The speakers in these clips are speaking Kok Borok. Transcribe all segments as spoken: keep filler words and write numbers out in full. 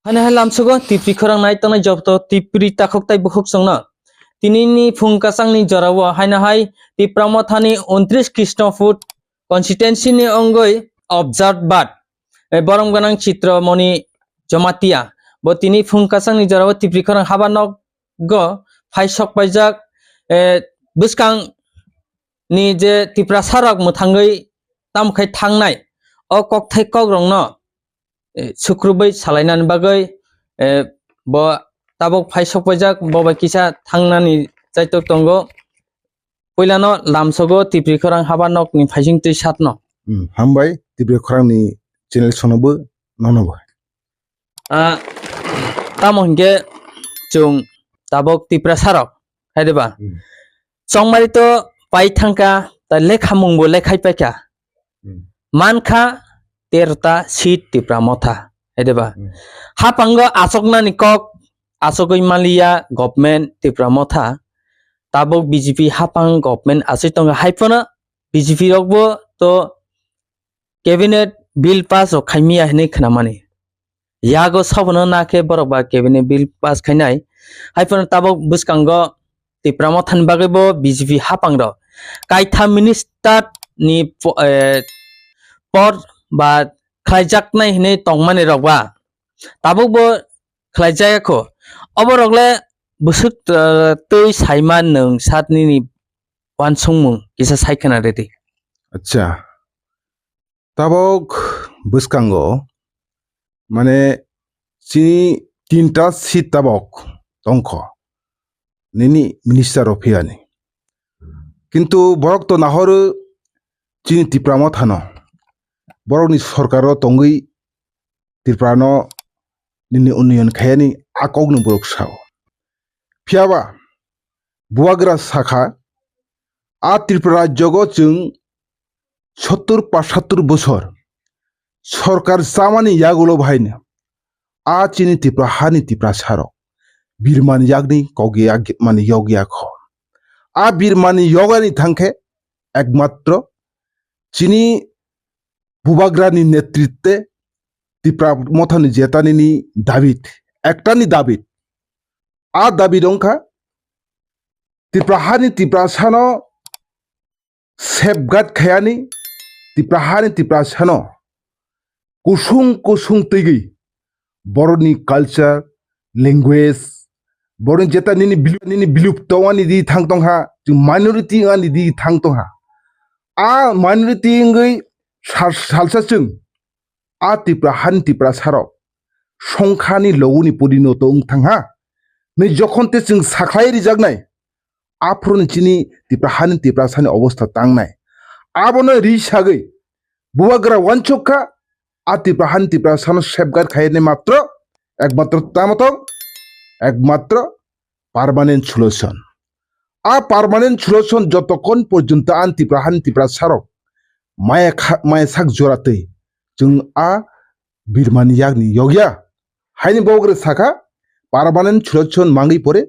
Haino hai lamsogo Tipri khorang nai tongnai joto Tipri takhuk tai bukhuk chwngno. Tinini phung kwchangni jorao haino hai Tipra Mothani untris Krishnapur constituency ni ongoi observe bat, eh, borom gwnang Chitramoni Jamatia. Bo tini phung kwchangni jorao Tipri khorang haba nogo phai sok paijak, eh, bwskang ni je Tiprasa rok mwthangwi tamo khai thangnai o kokthai kokrokno, eh, sukrubwi salainani bagwi, eh, bo tabuk phai sok paijak, bo bai kisa thangnani chaitok tongo. Puilano lamsogo Tipri khorang haba nokni phaising twi satno. Hmm, hambai Tipri khorangni channel sonobo nonobo. Ah, tamo hinkhe chwng tabuk Tiprasa rok, hai de ba? Hmm. Chongmari to pai thangkha, ta lekha mungbo lekhai paikha. Hmm. Mankha terota seat Tipra Motha, hai de ba? Hmm. Hapango asoknani kok, asogwi maliya government Tipra Motha, tabuk B J P hapang government asoi tongo, hai phano B J P rokbo to cabinet bill pass rok khaimiya hinwi khnamani. Yago sabono na khe borok ba cabinet bill pass khainai. Hai phano tabuk bwskango Tipra Mothani bagwi bo B J P hapang rok kaitha minister ni po-, eh, por ba khlaijaknai hinwi tongmani rok ba tabuk bo khlaijaya kho. Oborok le bwswk, eh, twi saima nwng sat nini uansukmung kisa sai khna rwdi. Acha. Tabok bwskango, mane, chini tinta seat tabok tongkho, nini minister rok phiyani. Kintu borok to nahoro chini Tipra Mothano, borokni sorkaro tongwi Tripura no nini unnoyon khayani a kokno borok sao. Phiyaba Bubagra sakha, a Tripura rajyogo chwng sottur pachattur bosor sorkar chamani yagulo bahaino a chini Tripura hani Tiprasa rok birmani yakni kok ya mani yog ya kho. A birmani yogani thangkhe ekmatro chini Bubagrani netritwe Tipra Mothani jetanini David, ektani David. A David wngkha Tipra hani Tiprasano safeguard khayani, Tipra hani Tiprasano kusung kusung twigwi borokni culture, language, borokni jeta nini bilu-, nini bilupto ani di thang tongha, chwng minority ani di thang tongha. A minority wngwi sal-, salsa chwng a Tipra han Tiprasa rok songkhani loguni purinoto wng thangha. Ni jokhon te chwng sakhlai rijaknai, aphuru ni chini Tipra han Tiprasani obostha tangnai. Abono ri sagwi Bubagra wansuk kha, a Tipra han Tiprasano safeguard khainai matro, ekmatro tamo tong, ekmatro permanent solution. A permanent solution jotokon porjonto an Tipra han Tiprasa rok maya kha-, maya sak jora twi chwng a birmani yakni yogya haini Bubagra sakha, permanent solution mangwi pore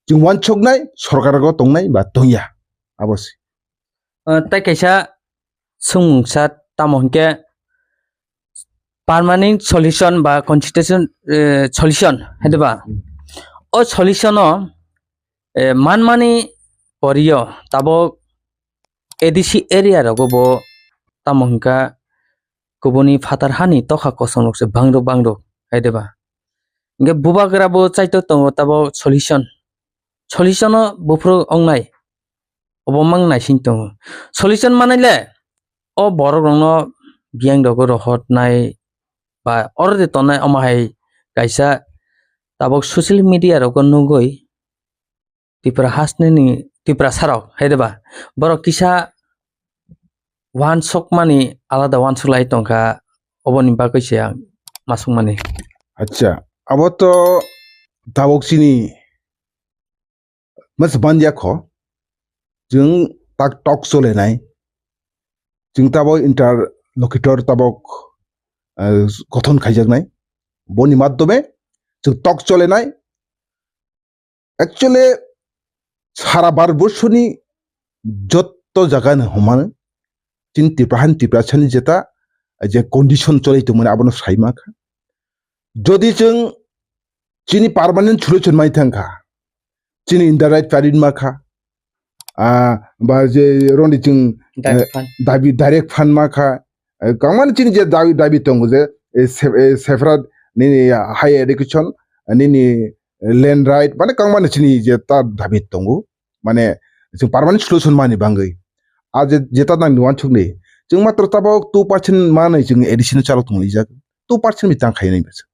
chwng wansuknai sorkar go tongnai ba tongya. Abo se. Ah, tai kaisa swngmung sa tamo hinkhe permanent solution ba constitution, eh, solution, hai de ba? Hmm. O solution o, eh, manmani porio tabok A D C area rogo bo tamo hinkha kubuni phatar hani tokha kosong rok se bangrok bangrok, hai de ba? Hinkhe Bubagra bo chaitok tongo tabok solution. Solution o buphuru ongnai. Obo mang naising tongo. Solution manai le, o borok rokno biyang rogo rohornai ba oro de tongnai omo hai kaisa tabok social media rogo nugui Tripura hasni ni Tiprasa rok hai de ba borok kisa wansuk mani alada wansuk lai tongkha, oboni bagwi se ang masuk mani. Acha, abo to tabok chini mas banja kho, chwng tak tok cholenai, chwng tabok interlocutor tabok, eh, gothon khaijaknai, boni madhyome chwng tok cholenai. Actually, sara Bharat borsoni jotto jaga no humano, chini Tripura han Tiprasani jeta je condition cholai tongmani abono saima kha. Jodi chwng chini permanent solution mai thang kha, chini indirect permit ma kha, ah, ba je roni chwng, Direct eh, fund. Dabi direct fund ma kha, eh, kwbangma ni chini je dabi, dabi tongo je, eh, se-, eh, separate nini higher education, eh, nini land right, mane kwbangma ni chini je ta dabi tongo, mane chwng permanent solution mani bangwi. A je, jeta nang ni wansuk ni, chwng matro tabok two percent manwi chwng A D C no chalo tongwi jak, two percent ni tang khai nai bwswk.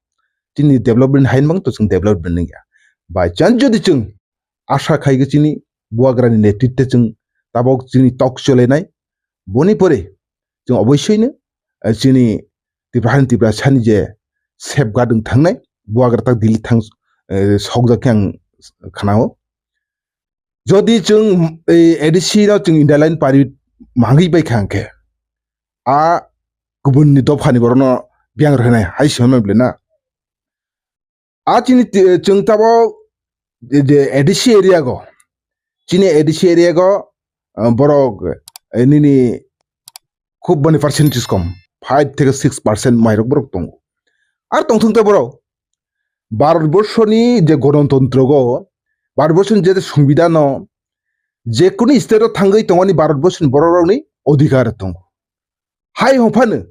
Chini development hain bang to chwng development nang ya. By chance jodi chwng asa khai ge chini buagra ni netritwe chwng tabok chini tok chole nai, boni pore chwng oboisoi no, eh, chini Tipra han Tipra sani je safeguard wng thang nai, buagra tak Delhi thang, eh, sok jak khe ang khana o. Jodi chwng, eh, A D C no chwng India line pari mangwi bai kha hwnkhe, a kubun ni dopha ni borok no biyang rw hinai hai se hwnma bwle na. A chini ti-, chwng tabok je A D C area go, chini A D C area go, ah, borok, eh, nini khub boni percentage kom, five theke six percent mairok borok tongo. Ar tongthung te borok Bharat borso ni je gonotontro go, Bharat borso ni je songbidan no, je kunu state o thangwi tongmani Bharat borso ni borok rok ni odhikar tongo. Hai hwnphano,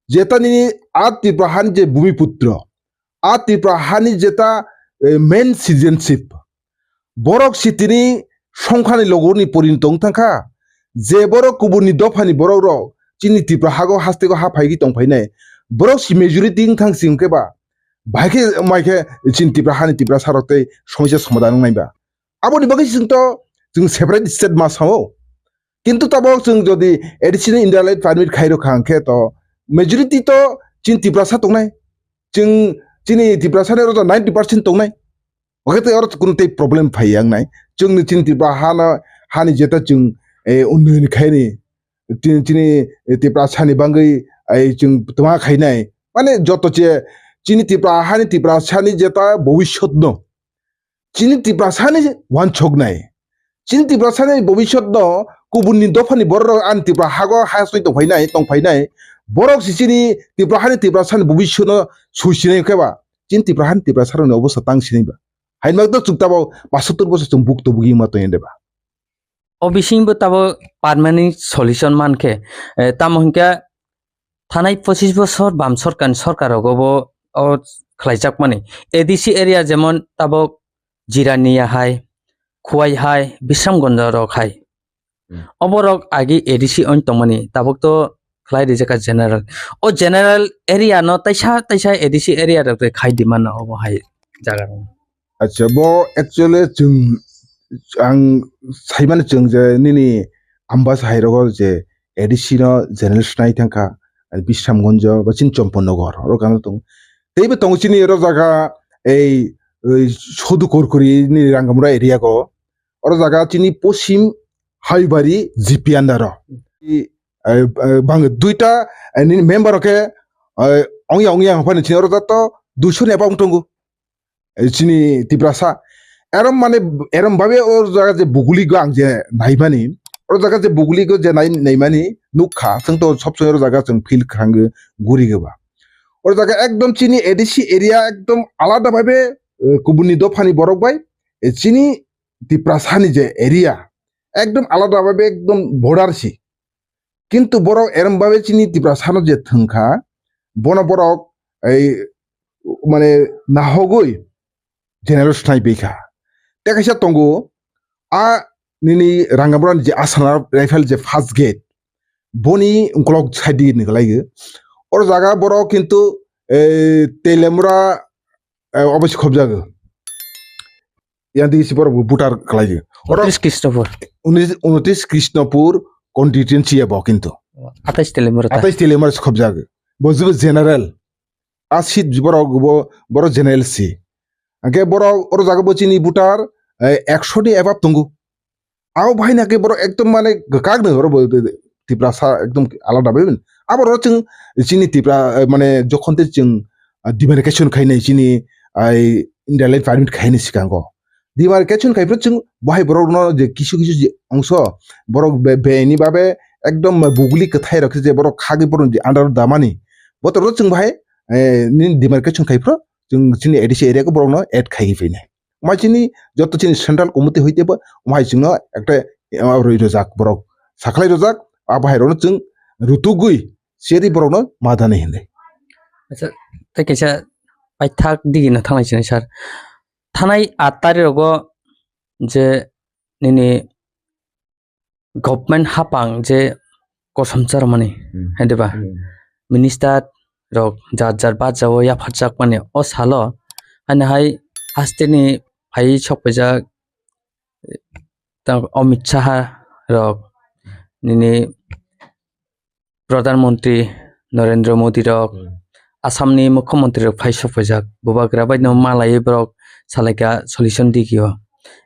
jeta nini a Tripura hani je bhumiputro, a Tripura hani jeta, eh, main citizenship, borok sitini songkhani logoni porinto wng thangkha, je borok kubunni dophani borok rok chini Tripura hago hasteo ha phaigwi tongphainai, borok si majority wng thang si hwnkhe ba, bahai khe mai khe chini Tripura hani Tripura sarok tei somosya somadhan wngnai ba. Aboni bagwi chwng to chwng separate state ma sao. Kintu tabok chwng jodi A D C ni India line permit khai rwkha hwnkhe to majority to chini Tiprasa tongnai. Chwng chini Tiprasa ni oro to ninety percent tongnai. Oke tei oro kunu tei problem phai yang nai. Chwng ni chini Tripura ha no, ha ni jeta chwng, eh, unnoyon khai ni. Chini, chini, eh, Tiprasa ni bangwi ai chwng twma khai nai. Mane joto che chini Tripura ha ni Tiprasa ni jeta bobiswt no. Chini Tiprasani wansoknai. Chini Tiprasani bobiswt no kubunni dophani borok rok ani Tripura hago ha soi tongphainai, tongphainai. Borok si chini Tripura hani Tiprasani bobiswt no suisinai khe ba. Chini Tripura hani Tiprasa rokni obostha tang sinai ba. Hainma to chuk tabok pasattor bosor chwng buk tubugwi ma tongya de ba. O bisingbo tabo permanent solution mankhe, eh, tamo hinkhe thanai pochis bosor bam sorkarni sorkar rogo bo o khlaijakmani. A D C area jemon tabok Jirania hai, Khowai hai, Bisramganj rok hai. Hmm. Oborok agi A D C oin tongmani, tabok to khlai rijak kha general. O general area no taisa taisa A D C area rok khai di mano obo hai jaga rok. Acha, bo actually chwng, ang saimani chwng je nini Ambasa hai rogo je A D C no general snai thangkha, Bisramganj ba chini Champaknagar oro kano tong. Teibo tongo chini oro jaga ei, ei Sodu Kurkuri ni Rangamura area go. Oro jaga chini Poschim Haibari G P under o. I, eh, eh, bang duita, eh, nini member o khe, eh, ongya ongya hwnphani chini oro jato duiso ni abang tongo. Eh, chini Tiprasa. Erom mane, erom babe o jaga je buguli go ang je naimani, o jaga je buguli go je nai-, naimani nukha, chwng to sob somoi o jaga chwng feel khango guri go ba. O jaga ekdom chini A D C area ekdom alada babe, eh, kubuni dophani borok bai, eh, chini Tiprasani je area, ekdom alada babe ekdom border si. Kintu borok erom babe chini Tiprasano je thwngkha, bono borok ei mane nahogwi general snai phaikha. Tei kaisa tongo, a nini Rangamura ni je Asana Rifle je first gate, boni ukolog side ni kwlaigo. Oro jaga borok kintu, eh, Telemura, eh, obo se khobjago. Yang digi si borok bo voter kwlaigo. Oro Unotris Krishnapur. Unotris, Unotris Krishnapur constituency abo kintu. Atais Telemura ta. Atais Telemura se khobjago. Bo jibo general. A seat borok bo, borok general si. Hwnkhe borok oro jaga bo chini voter, eh, ekso ni above tongo. Abo bahai na khe borok ekdom mane kwkak no oro bo Tiprasa ekdom alada bai. Abo oro chwng chini Tipra, eh, mane jokhon te chwng, ah, demarcation khainai chini ai India line permit khaini sikango. Demarcation khai phuru chwng bahai borok no je kisu kisu je ongso borok be, be ni babe ekdom buguli kwthai rok je borok khagwi borok ni under o damani. Bo to chwng bahai eh, nini demarcation khai phro, chwng chini A D C area khe borokno add khai phainai. Wngma chini joto chini central committee hoite bo, wngma hai chwngno ekta, eh, rwi rwjak borok, sakhlai rwjak, abo hai rokno chwng rutugwi seri borokno madani hinwi. Acha, tei kaisa paithak digi no thanglai sinai sir. Thanai aat tarikh rogo je nini government hapang je kosom charmani, Hmm. hai diba? Hmm. Minister rok jar jar bajao yapharjakmani o salo, haino hai hasteni phai sokpaijak, tang Amit Shah rok, nini Pradhan Mantri Narendra Modi rok, Hmm. Assam ni Mukhyamantri rok phai sokpaijak, bubagra bai no malaiwi borok salaikha solution digi o.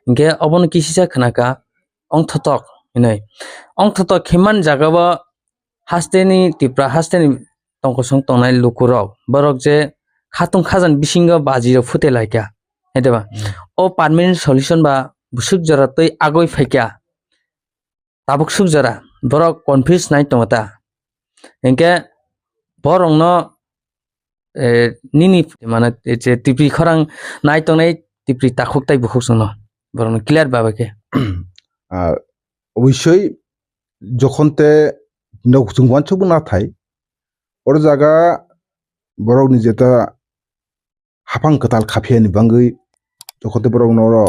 Hinkhe obono kisisa khnakha, ongthotok hinwi. Ongthotok khe man jaga o hasteni Tripura hasteni tongkosong tongnai lukurok, borok je khatung khajan bisingo baji rok phutelaikha, hai diba? Hmm. O permanent solution ba bwswk jora twi agoi phaikha, tabuk swk jora borok confuse nai tongo ta. Hinkhe borokno, eh, nini mane, eh, je Tipri khorang nai tongnai Tipri takhuk tai bukhuk chwngno borokno clear baba khe. Ah, obviously jokhon te nok chwng uansukgo nathai, oro jaga borokni jeta haphang kwtal khaphiyani bangwi jokhon te borokno oro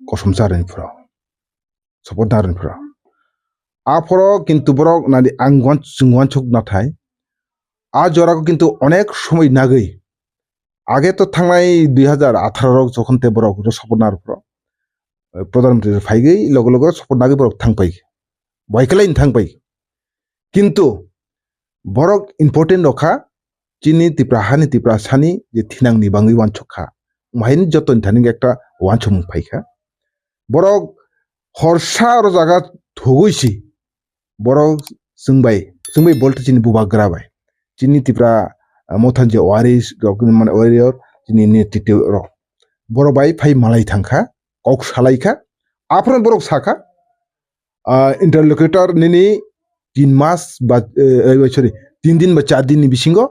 kosom charwni phuru, support narwni phuru. Aphoro kintu borok nani ang uan-, chwng uansuk nathai. A jorao kintu onek somoi nagwi. Age to thangnai dui hazar atharo rok jokhon te borok ro support narwphuru, eh, Pradhan Mantri phaigwi logo logo support nagwi borok thangpai. Boikalai thangpai. Kintu borok important rokha, chini Tipra hani, Tipra sani je thinangni bangwi uansuk kha. Wngmahai jotoni thani ekta uansukmung phaikha. Borok horsa oro jaga thugwi si. Borok chwngbai, chwngbai bolte chini bubagra bai. Chini Tipra, ah, Motha je waris rok, mane warrior, chini netritwo rok. Borok bai phai malai thangkha, kok salaikha. Aphuru borok sakha, ah, interlocutor nini tin mas ba, eh, eh, sorry, tin din ba char din ni bisingo,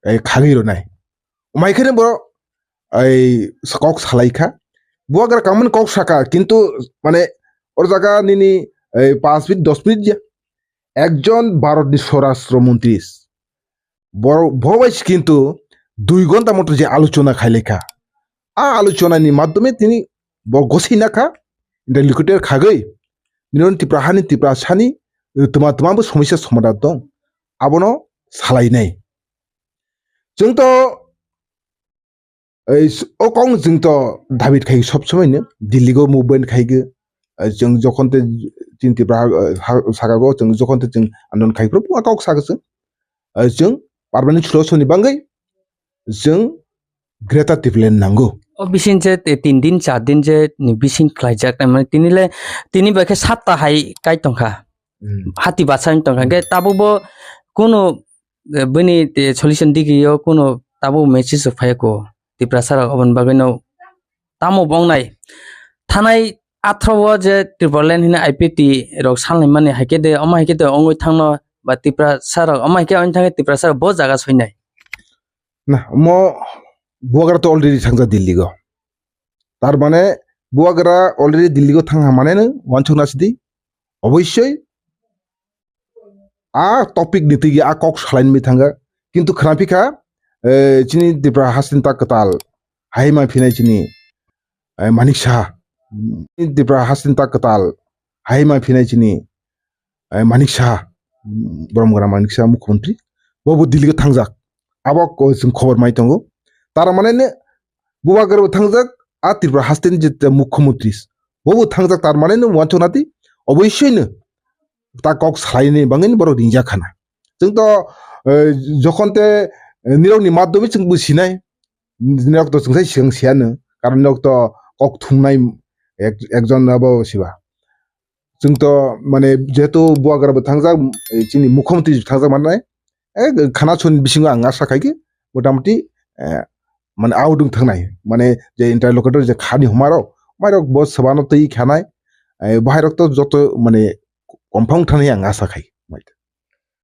eh, khagwi rwnai. Wngmai khe borok, eh, kok salaikha. Bubagra kamani kok saka, kintu mane oro jaga nini, eh, panch minute, dos minute ya. Ekjon Bharatni Swarashtra Mantri. Boro-, bo bai se kintu dui ghonta moto je alochona khailai kha. A alochonani madhyome tini bo gosina kha, interlocutor khagwi, nini Tipra hani, Tipra sani, eh, tma tma bo somosya somadhan tong, abono salainai. Chwng to, ei, s-, o kok chwng to David khai sob somoi no Delhi go movement khai go, eh, chwng jokhon te chini Tipra ha, ha, saka go chwng jokhon te chwng andon khai phuru, o kok saka chwng, eh, chwng permanent solution ni bangwi chwng Greater Tipraland nango. O bising je te tin din, char din je ni bising khlaijak, mane tini le, tini bai khe sapta hai kai tongkha. Hmm. Hati basa wng tongkha. Hwnkhe tabuk bo kunu, eh, bini te solution digi o kunu tabuk message rok phai ko. Tiprasa rok oboni bagwi no tamo bongnai. Thanai athro o je Tipraland hwnwi I P F T rok salnai mani hai khe de, omo hai khe de ongwi thangno ba Tiprasa rok, omo hai khe ongwi thangkhe Tiprasa rok bo jaga soinai. Na, omo Bubagra to already thangjak Delhi go. Tar mane Bubagra already Delhi go thang ha mane no uansuk na sidi. Obossoi a topic ni tigi a kok salainwi thanga. Kintu khna phikha, eh, chini Tipra hasteni ta kwtal hai ma phinai chini, eh, Manik Saha. Chini Tipra hasteni ta kwtal hai ma phinai chini, eh, Manik Saha, Borom Gra Manik Saha mukhyamantri. Bo bo Delhi go thangjak. Abo ko chwng khobor mai tongo. Tar mane ne Bubagra bo thangjak, a Tripura hasteni je mukhyamantri. Bo bo thangjak tar mane no uansuk nati. Obossoi no ta kok salaini bangwi borok ringjak khana. Chwng to, eh, jokhon te, eh, nirok ni madhyome chwng bo sinai. Nirok to chwng sai sigang siya no. Karon nirok to kok thumnai ek-, ekjon abo siba. Chwng to mane jehetu Bubagra bo thangjak, eh, chini mukhyamantri thangjak mannai. Eh, khana chhon bisingo ang asa khai khe motamoti, eh, mane out wng thangnai. Mane je interlocutor je khani huma rok, mai rok bo swbano twi khanai. Eh, bahai rok to joto mane confirm thani ang asa khai.